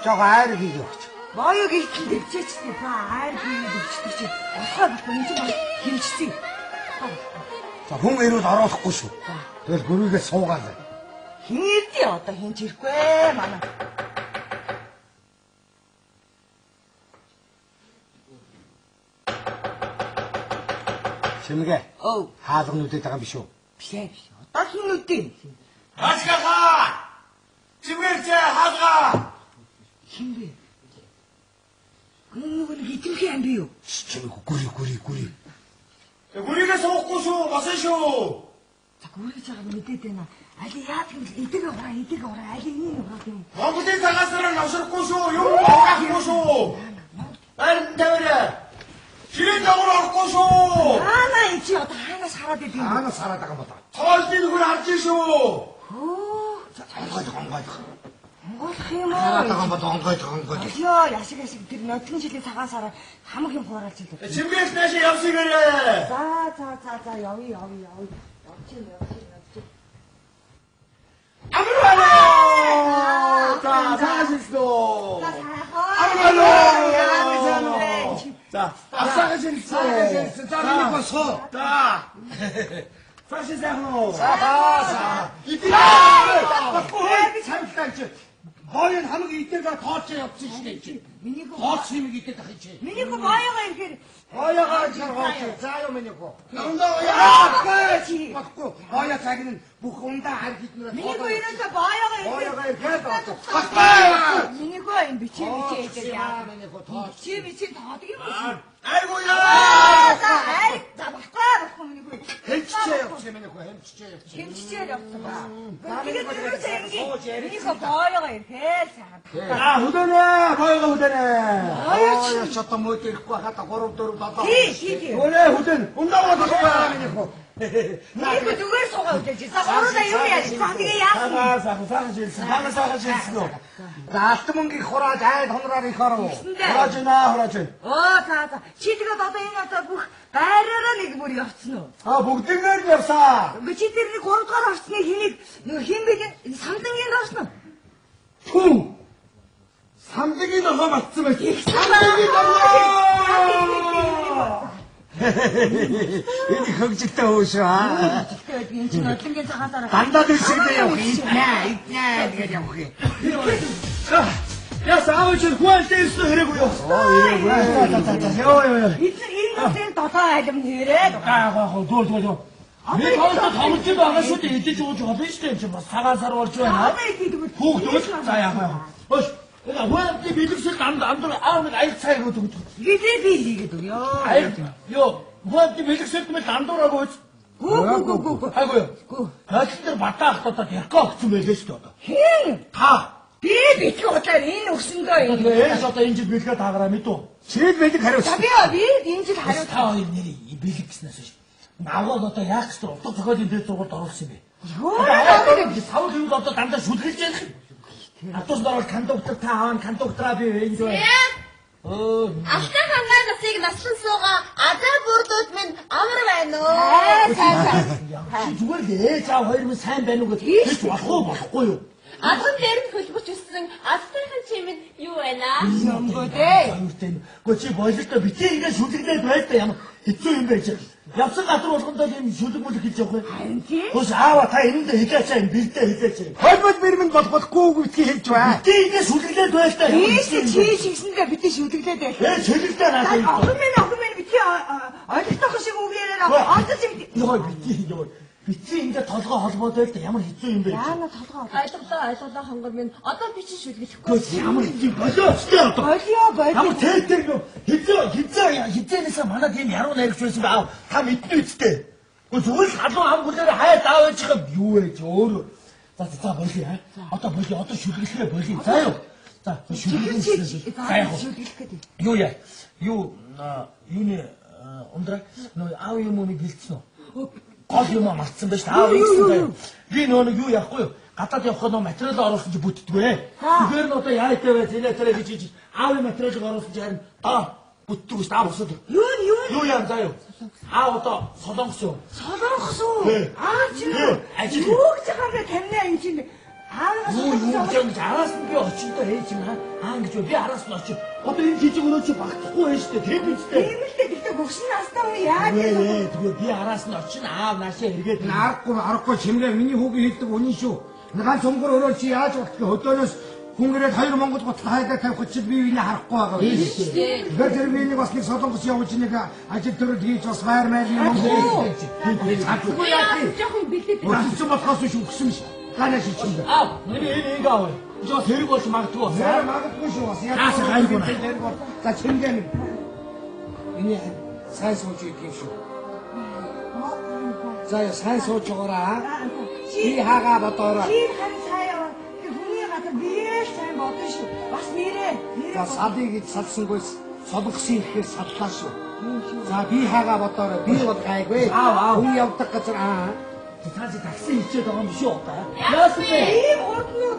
Жохоо айр хийх өгч. Боёг ихтэн дэвчээчтэй ба айр хийгээд өвчтөг чи. Болохоо болохгүй энэ чинь бас хэмжсэн. За хүн ирвэл оруулахгүй шүү. Тэгэл гүрийгээ суугаалаа. Хин ирдээ одоо хин ч ирэхгүй манай. Чимгээ. Өө. Хаалга нүдэд байгаа юм биш үү? Биш ээ биш. Одоо хин нүдээ. Хаалгаа! Чимгээч хаалгаа! Хин бэ? Нөгөө нэг итгэх юм би юу? Чимээ гүри гүри гүри. Гүрийгээ суухгүй шүү, босон шүү. За гүрийж байгаа мэдээд байна. Али яадаг юм бэ? Эдэг ураа, эдэг ураа, али энэ ураа юм. Монголын цагаасаар навшрахгүй шүү, юм угаахгүй шүү. Байран тавиарай. Ширээн дагуур орохгүй шүү. Хаана энэ чи одоо хаанаас хараад идэв юм? Хаанаас хараад байгаа юм бол? Тоолдын нөхөр харж шүү. Хөө. За онгойлох онгойлох. Онгойлох юм уу? Хараад байгаа юм бол онгойлох онгойлох. Ёо, яшиг яшиг тэр нодон жилийн цагаан сараар хамаг юм хураалж илээ. Чимгээс наашаа явсан гэрээ. За за за за явъя явъя явъя. Явчих явчих явчих. Амар байна уу? За цаашилсан. За сайхан. Амар байна уу? За асаагаж ирсэн. За миний босгоо. За. Цаашаа сайхан уу? За за. Идээ. Болохгүй цавлаа чи. Боён хамаг идээгээ тоолч явсан шүү дээ чи. Миний хөө Тоолч юм идээд ах чи. Миний хөө боёгоо ирэхээр Боёгоо чаргооч. За юу миний хөө. Ундаа яа. Болохгүй. Болохгүй. Боёо цаг нь бүх ундаа хар хийднээр. Миний хөө ерөөсөө боёгоо Боёгоо ирэхээр ирэхэд болохгүй. Миний хөө энэ бичээ бичээ идээд яа. Миний хөө тоолч. Бичээ бичээ тоодог юм уу? Айгуу яа. За ай за болохгүй болохгүй миний хөө. Хэмжчээ явсан миний хөө хэмжчээ явсан. Хэмжчээр явсан ба. Тэгээд ерөөсөө юм. Миний хөө боёгоо ирэхээр сайхан. За хөдөөнэ. Боёгоо хөдөөнэ. Боёо ч одоо мөд ирэхгүй хата 3 4 7. Тий тий тий. Хөдөө хөдөөн. Ундаа болохгүй. Миний хөө. Миний хөө зүгээр суугаа үлдээж. За гурлаа юу яаж. За тэгээ яасан. Цагаан сайхан сайхан шилсэн. Цагаан сайхан шилсэн үү? За алтан мөнгийг хурааж айд хонроор их оров. Хурааж байна, хурааж байна. Оо за за. Чи тэгээд одоо энэ одоо бүх байраараа нэг бүр явцсан уу? А бүгднгээр нь явсан. Үгүй чи тэр нэг 3 дугаар орцны хэнийг нөгөө хин бэ самдангийн орсон уу? Түн. Самдагийн нохоо мартсан байж. Самдагийн нохоо. Энэ хөгжилтэй хөө шүү аа. Хөгжилтэй байдаг энэ чинь нодлонгийн цагаан сараа. Дандаа тэр шигдээ явах. Иднэ, иднэ тэгээд явах юм. Яс аав чи хүэлтэй ирсэн хэрэггүй юу? Оо ирээгүй. За за за. Йоо ёо ёо. Эдгээр энэ насын 7 айлм нэрээд. Аа гоо гоо дүү дүү дүү. Би тоолдоо тоглож байгаа шүү дээ. Идэж ууж болно шүү дээ. Чи бас цагаан сар болж байна. Одоо идэв тэгвэл. Хүүхдүүд за яах вэ? Хөөш. Энэ хүэлтэй бэлгэсэл амд амд аав нэг аяг цай өгдөг. Гэлээ би хийгээд өгөө. Аяг. Йоо, хүэлтэй бэлгэсэл мэл андуураагүй үз. Гүү гүү гүү гүү. Айгүй юу? Гүү. Хойлон дээр батаа ахт одоо ярко өгсөн байлээ шүү дээ одоо. Хин? Та. Би битгий удлаар энэ өгсөндөө энэ. Тэгээ ээж одоо энэ жил бэлгээ таагаараа мэдүү. Чил бэлэг За хариуцсан. би би энэ жил хариу. Та хоёр нэрээ бэлэг гэснээс биш. Наваад одоо яах гэж тэр утга зохиолын дээд сургуульд оруулсан юм бэ? Юу? Савл хийвэл одоо дандаа шүлгэлж яах юм. Автобус ороод кондуктор та аав кондуктораа би энэ юу. Өө Алтан хангаа насыг наслан суугаа азар бүрдүүд минь амар байна уу? Аа сайн сайн. чи зүгээр л ээж аав хоёр минь сайн байна уу гэж хэлж болох уу болохгүй юу? Алган дээр нь хөлбөч өссөн алтайхан чи минь юу байна? Юмгүй дээ. Хоёртой юм. Гэхдээ чи бололтой битээ ингэ шүлгэлээд байлаа ямар хэцүү юм бэ чи. Явсан газар болгондоо ийм шүлэг мүлэг хийж явах вэ? Харин тий. Хөөс аава та энэндээ хэлээч энэ бэлдээ хэлээч. Холбол бэрмэнд болох болохгүй гэдгийг хэлж бай. Битээ ингэ шүлгэлээд байлаа. Тийш чи шигсэндээ битээ шүлгэлээд байлаа. Ээ шүлгэлдээ надад. Охин минь охин минь битгий ойлгохгүй шиг үг яриараа онцож юм. Йоо битээ ёо. Битээ ингэ толгой холбоотой л да ямар хэцүү юм бэ? Яана толгой холбоо. Ойлголоо ойлголоо хонгор минь одоо би чи шүлгэлэхгүй. Хөөс ямар хэцүү болоо ч одоо. Болио болио. Ямар тээтэй юм. Хизээ хизээ хизээнээсээ манай тийм яруу найрагч байсан бэ аав. Та мэднэ үсттэй. Гэхдээ зүгээр л халуун ам хүлээр хай заав ээж юм юу вэ чи өөрөө. За за болио аа. Одоо болио одоо шүлгэлээ болио. За юу. За шүлгэлээ. За яг. Шүлгэлэх гэдэг. Юу яа? Юу юуны ундраа нөө аав юм уу нэг бэлдсэн үү? Гол юм аа мартсан байж та аав ийсэн байх. Би нөө нэг юу яахгүй юу? Гадаад явхад нөө материал оруулсан чи бүтдэггүй. Тэгэхээр нь одоо яа итэвэ зэлээ тэрэ гэж хийж аавын материалыг оруулсан чи харин доо бүтдэг шүү дээ. Аав босоод. Юу юу? Юу яа заа юу? Аав одоо солонгос юу? Солонгос уу? Аа чи Ажил. юу гэж байгаа юм бэ тамина энэ чинь Аавыгаас Юу юу гэж араас нь би очиндоо ээж юм аа гэж би араас нь очив. Одоо энэ жижиг өрөө чи багтахгүй байж тээ тийм биз дээ. Тийм л дээ. Гэхдээ гөгшин настай хүн яаж вэ? Тэгвэл би араас нь очино аав наашаа эргээд аргагүй чимгээ миний хүүгийн хэлдэг үнэн шүү. Ганц цомгор өрөө чи яаж болтгийг хөдөөнөөс хүн ирээд 2 монгол гутал хайдаа тавих чинь би биений харахгүй байгаа. Тэгэхээр тэр би нэг бас нэг солонгос явж нэг ажил төрөл хийж бас байр байр юм хийж. Чадахгүй яа тий. Жохон бэлдээд. Өссөн болохоос биш үгсэн биш. Ганаа шийдсэн. Аав, миний энэ ингэ аав. Жоо хэрэг болж магадгүй бас. Яа магадгүй шүү бас. Яасан гайгүй. Хэрэг бол. За чимгээ минь. Миний сайн сууж идэх юм шүү. За яа сайн сууж байгаараа. Би хагаа бодоорой. Чи харин сайн яваа. Тэр хүний газар биеэл сайн бодно шүү. Бас нэрээ. За садыг гэж салсангүй солонгосын ихээр садлаа шүү. За би хагаа бодоорой. Би бол гайгүй. Хүн явдаг газар аа. Та чи такси хийчээд байгаа юм биш үү одоо? Яасан бэ? Ийм хурдан уу?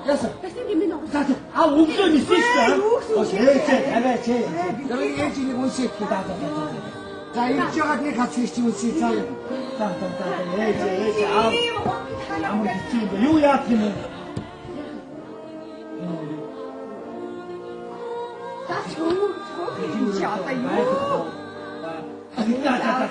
Яасан? Такси нэмэн орсон. За аа өглөө нисэн шүү дээ. Өөч тавиач. Тэр ээж нэг үнсээ. За за за. За ирж байгаад нэг хацгийг чи үнсээ. За За за за ээж ээж аав. Ямар хэцүү юм бэ? Юу яах юм бэ? За чөм чөм чи одоо юу? За за за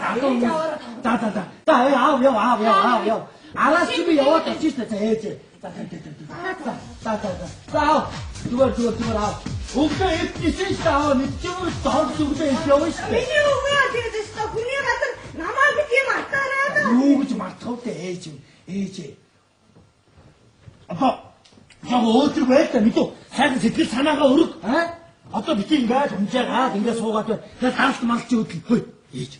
за за за. За аав яв аав яв аав яв. Араас чи би яваад очиж та за ээж. За за за за. За за за. За аав. Зүгээр зүгээр зүгээр аав. Өглөө идчихсэн шүү дээ аав. Мэдчихвэл доор өглөө идэх явна шүү дээ. Миний өвөө тэгэж шүү дээ. Хүний газар намайг бит юм мартаарай. Юу гэж мартах вэ ээж юм? Ээж. Одоо яг өөдрөг байл та мэдүү. Сайхан сэтгэл санаагаа өрг. Аа? Одоо бити ингээд унжаагаад ингээд суугаад байна. Тэгээд галт малч өдөл. Хөөе. Ээж.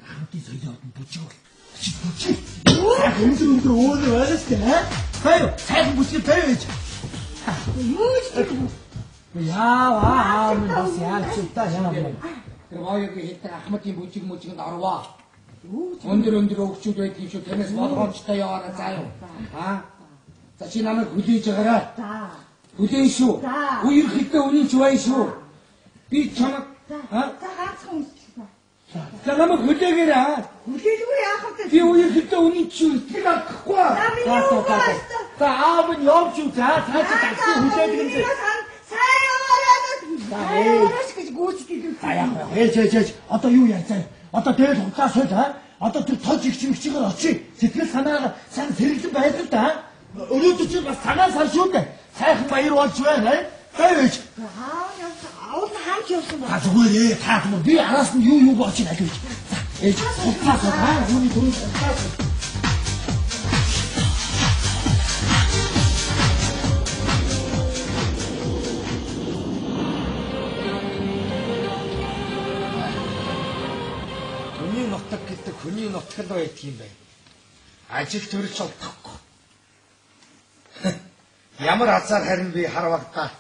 Хамтын соёлын одон бүжиг бол. Чи бүжиг. Өндөр өндөр өөнөр байлаа шүү дээ. Баяр. Сайхан бүжиг байв ээж. Юу гэж тэр Яа аа минь бас яаж ч та яа юм. Тэр боёгийн хэлдэг Ахмадын бүжиг мүжигэнд орвоо. Өндөр өндөр өвчүүд байдаг юм шүү. Тэрнээс болгоомжтой яваарай заа юу. Аа. За чи намайг хүлээж байгаарай. За. Хүлээн шүү. Үерхэдээ үнэн ч бай шүү. Би чамайг аа за ганцхан үнсчихсэн. За намайг хүлээгээрэй. Хүлээлгүй яах вэ? Би үерхэдээ үнэн ч шүү. Итгэл алдахгүй. За за за. За аав нь явж юу за цааш такси хүлээдэг юм чи. Сайн яваарай. За ээж гэж гүйцэтгэл. За яах вэ? Ээж ээж ээж одоо юу яа заа. Одоо дээл хуцаа сойд аа. Одоо тэр тож их чимэгчээр очие. Сэтгэл санаагаа сайн сэргэлэн байлаа да. Өрөөдөр чинь бас цагаан сар шүү дээ. Сайхан баяр болж байна. Байв ээж. Аа явсан. Аул хамт явсан ба. Та зүгээр ээ. Та түмэн би араас нь юу юу болж аль гэж. За ээж хуцаа сойд аа. Үүний түрүү хуцаа сойд. Хүний нутаг гэдэг хүний нутаг л байдаг юм байна. Ажил төрөлж олдохгүй. Ямар азар харин би харвагтаа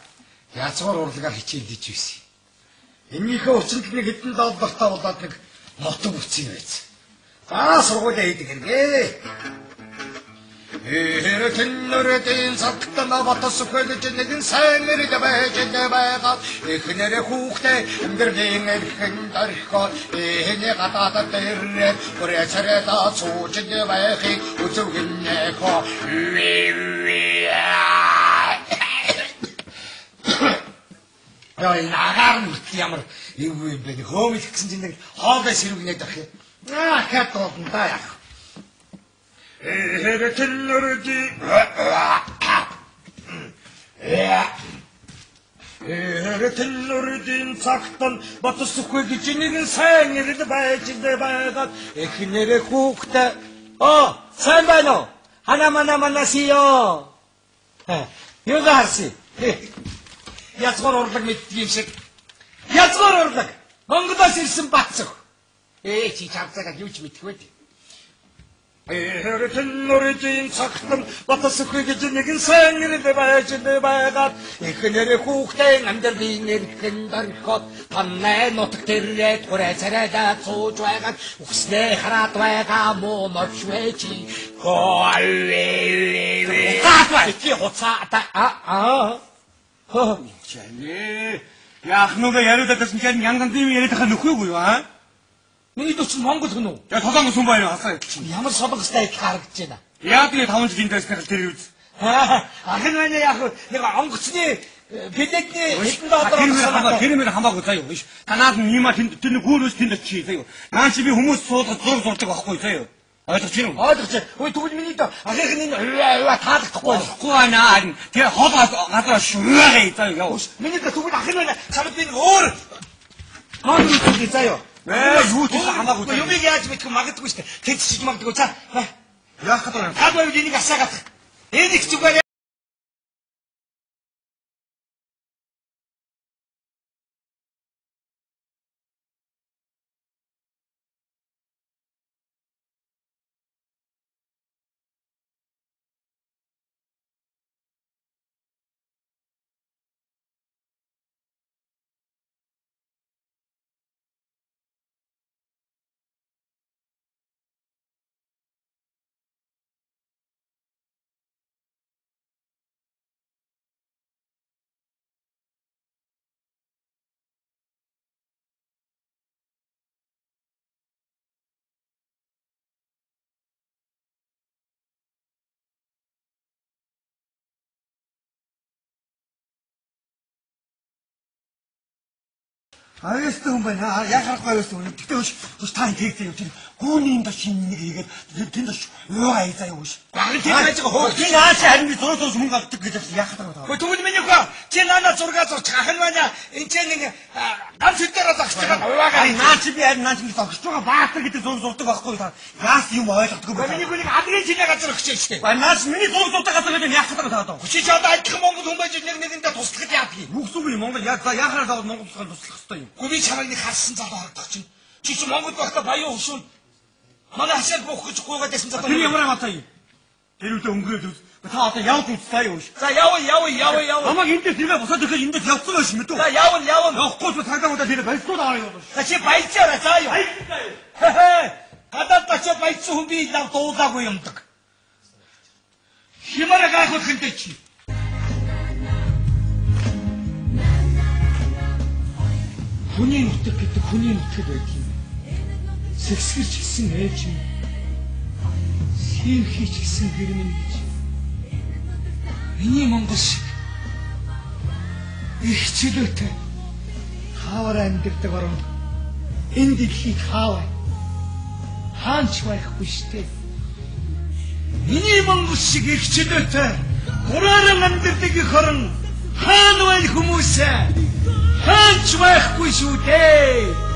язгуур урлагаар хичээлдэж байсан. Эннийхээ учинд нэг хэдэн доллартай болоод нэг нутаг үтсэн юм байсан. За сургуулаа хийдэг хэрэгээ. Эртэннөрөдийн цагтана батсах гэж нэгэн сайн мэрэг байж байгаа. Эхнэрээ хүүхдээ амьдралын эрхэн дөрхөө эхний гадаадад ирээд бүрээчрээ сууж байхыг үзв гинэхөө. Яа энэ агаар нь хүртэл ямар эвгүй юм бэ? Хөөмөл гэсэн чинь нэг хоолой сэрвгнээд ах юм. Аа хат дуулна да яах. Эртэннөрөдийн цагтан батсахгүй гэж нэгэн сайн ирэл байж байгаад эхнэрээ хүүхдээ оо сайн байна уу? Хана мана мана сиё. Юу гарси? Язгуур урлаг мэддэг юм шиг. Язгуур урлаг. Монголоос ирсэн бацх. Ээ чи чавцаагаа юу ч мэдэх вэ? Эртэннөрөдийн цагтан батсахгүй гэж нэгэн сайн ирэл байж байгаад эхнэрээ хүүхдээ амьдралын эрхэн дөрхөд танай нутаг дээрээ хүрээ царайдаа сууж байгаад үхснээ хараад байгаа муу новшвэ чи хоо чи хуцаа та аа хоо яах нүгэ яриад байсан чинь янз янзын юм яриад байгаа нөхөөгүй юу аа? Миний дүү чинь Монгол хүн үү? Я солонгос хүн байна хасаа. Ямар солонгостой адилхан харагдаж байна. Яа тэгээ 5 жилийн дайсных тэр үз. Ах нь байна яах вэ? Нэг онгоцны билетний хэдэн доллар тэр мэр хамаагүй заяа. Танаад нь юм а тэр нэг гүүрөөс тэнд очие заяа. Наа чи би хүмүүс суулгаж зураг зурдаг байхгүй заяа. Ойлгож байна уу? Ойлгож байна. Үй тэгвэл миний дөө ахийнх нь энэ хуваа таалагдахгүй болохгүй байна. Харин тэгээ хол газар шуваагаа заяа яа. Миний дөө тэгвэл ах нь байна. Чамд би нэг өөр номер үзүүлье заяа. Ээ юу ч хамаагүй. Юмыг яаж мэдэх магадгүй шүү дээ. Тэр чиж магадгүй. За. Яах гэдэг вэ? Таг байвал энийг асаагаад. Энийг зүгээр Аюултай хүн байна. Яг харахгүй аюултай хүн. Гэтэ хөш та энэ тэгтэй явж байна. Гүүний юм даш нэг хийгээд тэнд даш уугаа заяа хөш. Багын тэнд байж байгаа хөө. Би нааш харин би зураг зурж хүн гаддаг гэж явсан. Яах гэдэг вэ? Тэгвэл миний хөө чи наана зураг зурчих ах нь байна. Энд чи нэг гам шүдээр зогсож байгаа уугаа. Наа чи би харин наа чи зогсож байгаа баатар гэдэг зураг зурдаг байхгүй та. Яас юм ойлгохгүй байна. Миний хөө нэг адгийн чинээ газар өгч штэ. Наа чи миний зураг зурдаг газар гэдэг яах гэдэг та одоо. Чи чи одоо адилхан Монгол хүн байж нэг нэгэндээ туслахад яадаг юм. Юу гэсэн үг юм Монгол яа за яхаараа заавал Монгол туслах хэрэгтэй юм. Гэхдээ би чамайг нэг харсан залуу харагдах чинь. Чи чи Монгол байхдаа баян хөшүүн. Манай хашаанд буух гэж гуйгаад байсан залуу. Тэр ямар амаатай юм? Тэр үедээ өнгөрөөд үз. Та одоо явж үз та юу ш. За явна явна явна явна. Намайг энэ дээр тэргээ босоод ирэхэд энэ дээр явцсан байж мэдүү. За явна явна. Явахгүй ч цагдаа удаа тэр баялцууд аваа явуулна. За чи баялжаарай за юу. Баялжаа. Гадаад очиод баялцсан хүн би лав дуулаагүй юмдаг. Химараа гайхуулах хэнтэй чи. Хүний нутаг гэдэг хүний нутаг байдаг юм. Сэксгэрч гисэн ээж минь. Сэрхийч гисэн гэр минь гэж. Миний Монгол шиг их чөлөөтэй хаавар амьдардаг орон энэ дэлхийд хаавар хаанч байхгүй штэ. Миний Монгол шиг их чөлөөтэй гурааран амьдардаг их орон хаана байна хүмүүсээ? Хаанч байхгүй шүү дээ.